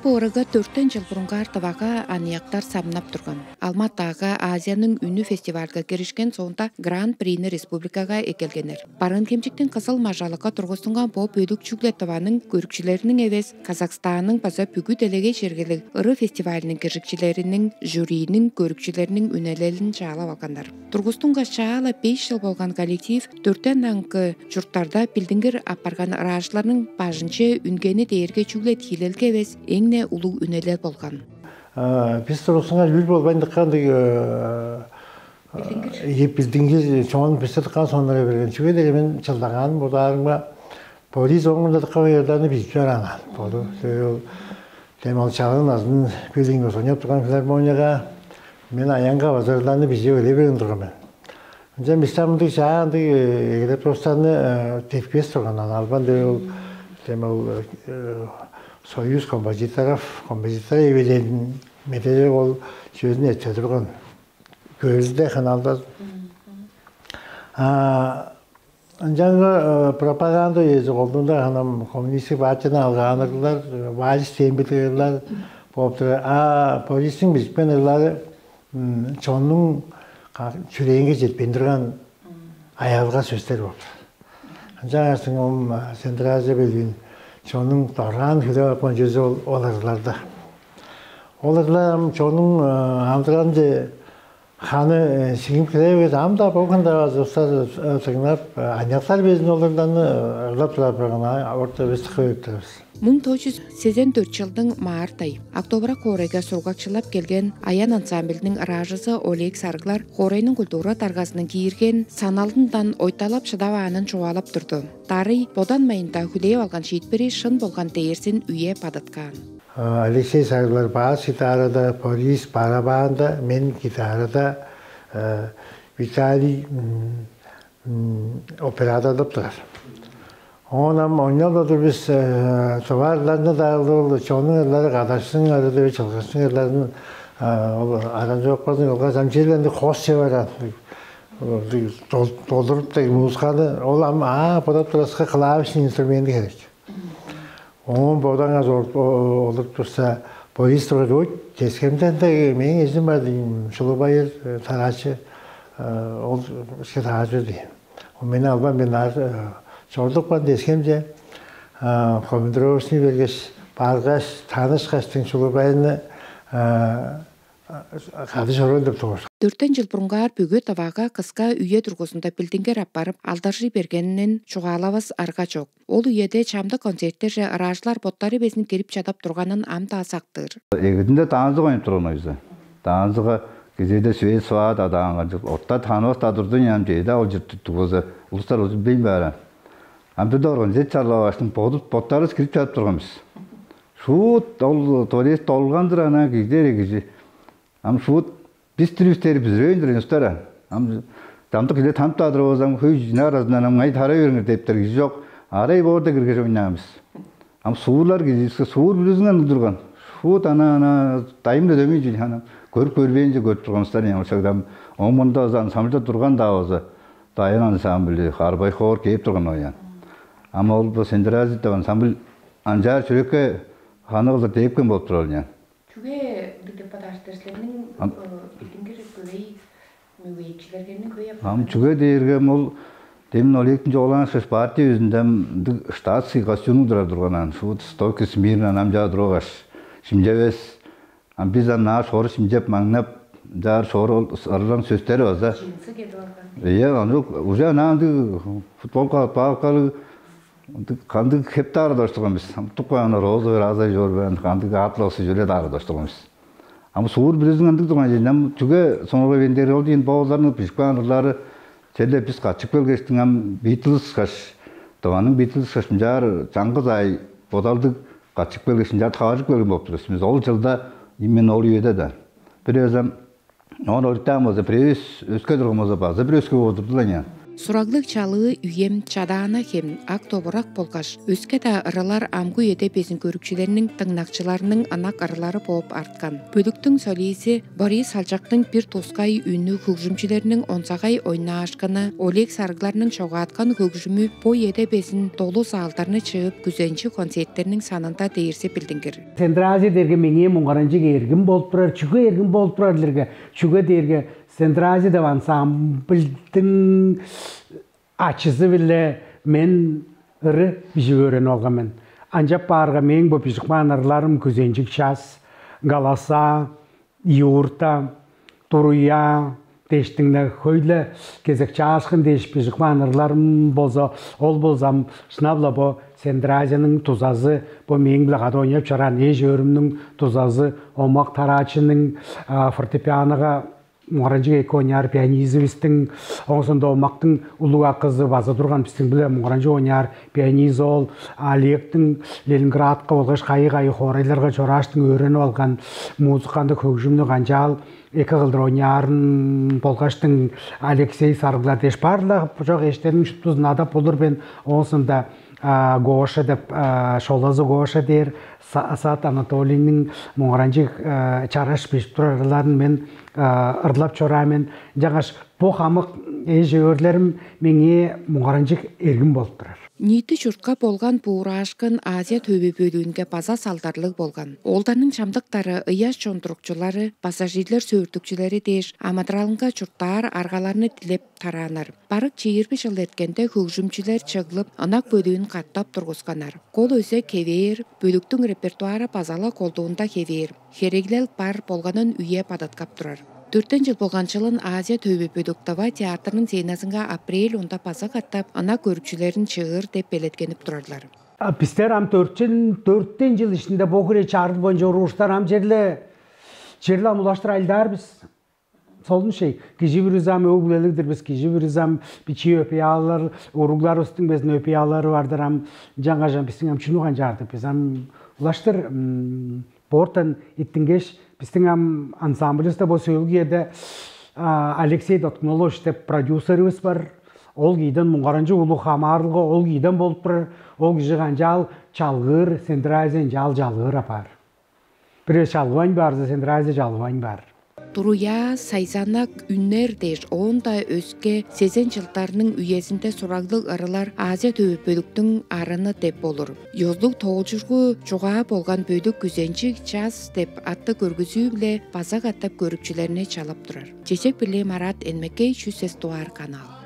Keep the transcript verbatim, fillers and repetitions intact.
Бо ырыга дөртен чыл бурунгаар Тывага аныяктар самнап турган. Алматага Азияның үнү фестивальга киришкен соонда Гран-прини республикага эккелгеннер. Барыын-Хемчиктиң Кызыл маржалыкка тургустунган бо бөлүк чүгле Тываның көрүкчүлериниң эвес, Казахстанның база бүгү делегей чергелиг ыры фестивалының киржикчилериниң, жюриниң, көрүкчүлериниң үнелелин чаалап алганнар. Тургустунгаш чаа-ла беш чыл болган коллектив дөртен аңгы чурттарда билдингир апарган ыраажыларның бажынче үнгени дээрге чүгле тиилелге эвес, эң-не улуг үнелел болган. Бис тургузунга үр болбайн дыккан дег, билдингир чоон бисти дыккан соннура берген. Чүге дээрге мен чылдагаан бодаарымга, Борис оңунда дыкка ырларны бижип чораан. Боду ол дем ол чалын азын билдиң соньоп турган филармонияга мен аянга база ырларны бижип өле берген турган мен. Ынчан бистен мындыг чаа ындыг эгелеп туруштарны тепкес турган. Албан дээрге ол дем ол союз композиторов, композитор эвелерин медеже ол сөзүн этсе турган. Көзүлде ханалда. А ынчангы пропаганда үези колдуунда ханам коммунистик партияны алгааннарлар, вальс тембирлерлер болуп турар. А Борисиң бижипкен ырлары чоннуң чүрээнге жетпейн турган аялга сөстер болуп турар. Ынчангаш ом сендиража белүүн чоннуң дораан хүлеп апкан чүзү ол ол ырларда. Ол ырлар ам чоннуң амдыранче ханы сиңип кире бергеш, ам-даа болган-даа база устар сыгнап, аныяктар безин ол ырларны ырлап турар болган орта бис тыка өттүрүбүз. Муң тос чүс сезен дөрт чылдың март ай Октябрь хоорайга сургакчылап келген аян ансамбльдиң ыраажызы Олег Сарыглар хоорайның культура даргазының киирген саналындан ойталап шыдаваанын чугаалап турду. Дарый бодан майында хүлээп алган шиитпири шын болган дээрзин үе бадыткаан. Алексей Сарыглар бас гитарада, Борис барабанда, мен гитарада, Виталий операторлап турар. Оон ам оңнал-дыр бис товарларны-даа ол чоннуң ырлары кадашсың ыры деп чылгыштың ырларын ол аранчокпазын кылгаш ам черлеринде хос чеп араан. Долдуруп дег музыканы ол ам аа бодап тураска клавишный инструменти херек. Оон бодаңар олуруп турса, Борис тургаш, ой, тескемден дег мээң эжим бар дейм, Шулубайыр тараачы, ол ишке таажы дейм. Ол мени албан мен аар чордукпан дескемче, командировочный бергеш, баргаш, танышкаштың Шулубайырны кады чоруур деп тугур. Дөртен чыл бурунгаар бүгү Тывага кыска үе дургузунда билдингер аппарып алдаржый бергенин чугаалавас арга чок. Ол үеде чамдык концерттерже ыраажылар боттары безин кирип чадап турганын ам-даа сактыр. Эгидинде даанзыг ойнап турган ойза. Даанзыга кезээде свет сваат адаан канчып, орта танывас-даа турду ям чеде ол чыртып тугуза улустар узун бейн баара. Ам бирде организет чарлаваштың бодут боттарывыс кирип чадып турган бис. Шуут ол дворец долгандыр ана кигдери кижи. Ам шуут бис тирибистери бүзүревейн турган устар. Ам чамдык киле танып-даа турбазам, хөй жына аразындан ам ыңай тарай бериңер дептер кижи чок. Арай боорда киргеш ойнаан бис. Ам суурлар кижииске суур бүрүзүнген турган. Шуут ана ана дайым-ла дөмей чүл ана көрүп көрбээнче көрүп турган устар ошагдам. Оң мында база ансамбльда турган-даа база дайын ансамбль, Харбай хоор кээп турган оян. Ам ол сендиразит деп ансамбль анчаар чүрекке ханы кылдыр дээпкен болуп турар оян. Чүге ындыг деп бадаар силер? Силерниң билдингир көбей мөгейикчилергениң хөй Ам чүге дээрге ол демин олегтин чогулаанышкаш партия өзүнден ындыг штатский костюмнуг турар турганан, шуут стойка смирно намчаа тургаш, шимчевес. Ам биз ам наа шору шимчеп маңнап, жаар шору ол ырлан сөстери база. Джинсы кедип алган. Иә, аны уже ана ындыг футболка, палкалыг Ындыг кандыг хептаар доштуган бис. Тукпай аны розовый разай чорбаан кандыг атласы чүле даар доштуган бис. Ам суур биризиң ындыг турган чейин. Ам чүге сонуга бендери ол дейин боолдарны бижип каан ырлары черле бис катчып келгештиң ам Битлз каш, Дываның Битлз каш мынчаар чаңгыс аай бодалдыг катчып келгеш мынчаар таваржып келген болуп тур бис. Ол жылда именно ол үеде да бир эвес ам оон ориктаан болза бир эвес өске турган болза база бир өске болуп турду ла. Сураглыг чалыы «Үем», «Чадаана хем», «Ак довурак» болгаш өске-даа ырылар амгы үеде безин көрүкчүлерниң, дыңнакчыларының ынак ырылары бооп арткан. Бөлүктүң солисти Борис Салчактың бир тускай үнү, хөгжүмчүлерниң онзагай ойнаашкыны, Олег Сарыгларның чогааткан хөгжүмү бо үеде безин долу залдарны чыып, күзенчиг концерттерниң санында дээрзи билдингир. Сендрази дээрге меңээ муңгаранчыг эргим болуп турар. Чүге эргим болуп турар дээрге? Чүге дээрге Сендрази деп ансамбльдиң ачызы-биле мен ыры бижип өөренип алган мен. Ынчап баарга, мээң бо бижип каан ырларым «Күзенчиг час», «Голоса», «Юрта», «Туруя» дээштиң-не, хөй-ле «Кезек чаашкын» дээш бижип каан ырларым болза, ол болза ам шынап-ла бо Сендразиниң дузазы, бо мээң-биле кады ойнап чораан эш-өөрүмнүң дузазы, омак тараачының, а, фортепианога муңгаранчыг эки ойнаар пианизивистиң, оон соонда омактың улуг акызы база турган, бистиң-биле муңгаранчыг ойнаар пианист ол Олегтиң Ленинградка болгаш кайы-кайы хоорайларга чорааштың өөренип алган музыканы, хөгжүмнү канчаал эки кылдыр ойнаарын болгаштың, Алексей Сарыглар дээш бар-ла, бужок эштериң шуптузун адап болур мен. Оон соонда, а, Гоша деп, а, шолазы Гоша дээр, Са-, Саат Анатолийниң муңгаранчыг, а, чараш бижип турар ырларын мен, а, ырлап чораан мен. Ынчангаш бо хамык эш-өөрлерим меңээ муңгаранчыг эргим болуп турар. Ниити чуртка болган буураашкын Азия төвү бөлүүнге база салдарлыг болган. Оларның чамдыктары ыяш чондурукчулары, пассажирлер сөөртүкчүлери дээш амыдыралынга чурттаар аргаларны дилеп тарааннар. Барык чээрби чыл эрткенде хөгжүмчүлер чыглып, ынак бөлүүн катап тургусканнар. Кол өзек хевээр, бөлүктүң репертуары база-ла колдуунда хевээр, хереглел бар болганын үе бадыткап турар. Дөртен чыл болган чылын Азия төвү бөлүк Тыва театрның сценазынга апрель онда база катап ынак көрүкчүлерин чыыр деп белеткенип турарлар. А бистер ам дөртен, дөртен чыл иштинде бо хире чарыл боюнча уруштар ам черле, черле ам улаштыр ажылдаар бис. Солун шей, кижи бүрүзү ам өг-бүлелиг-дир бис, кижи бүрүзү ам бичии өпеялар, уругларывыстың безин өпеялары бар-дыр ам, ынчангаш ам бистиң ам чүнү канчаардыг, бис ам улаштыр, м, боортан иттингеш, бистиң ам ансамбльывыста бо сөөлгү үеде, а, Алексей Доткун-оолович деп продюсеривис бар. Ол кижиден муңгаранчыг улуг хамаарылга ол кижиден болуп турар. Ол кижи канчаал чалгыыр, Сендрази ынчаал чалгыыр апаар. Бир эвес чалгывайн баарза, Сендрази чалгывайн баар. Туруя, сайзанак, үннер дээш, оон-даа өске сезен чылдарның үезинде сураглыг ырылар Азия төвү бөлүктүң арыны деп болур. Ёзулуг тоолчургу чугаа болган бөлүк «Күзенчиг час» деп аттыг көргүзүү-биле база катап көрүкчүлерни чалап турар. Чечек-биле Марат Энмекей, чүс сес дугаар канал.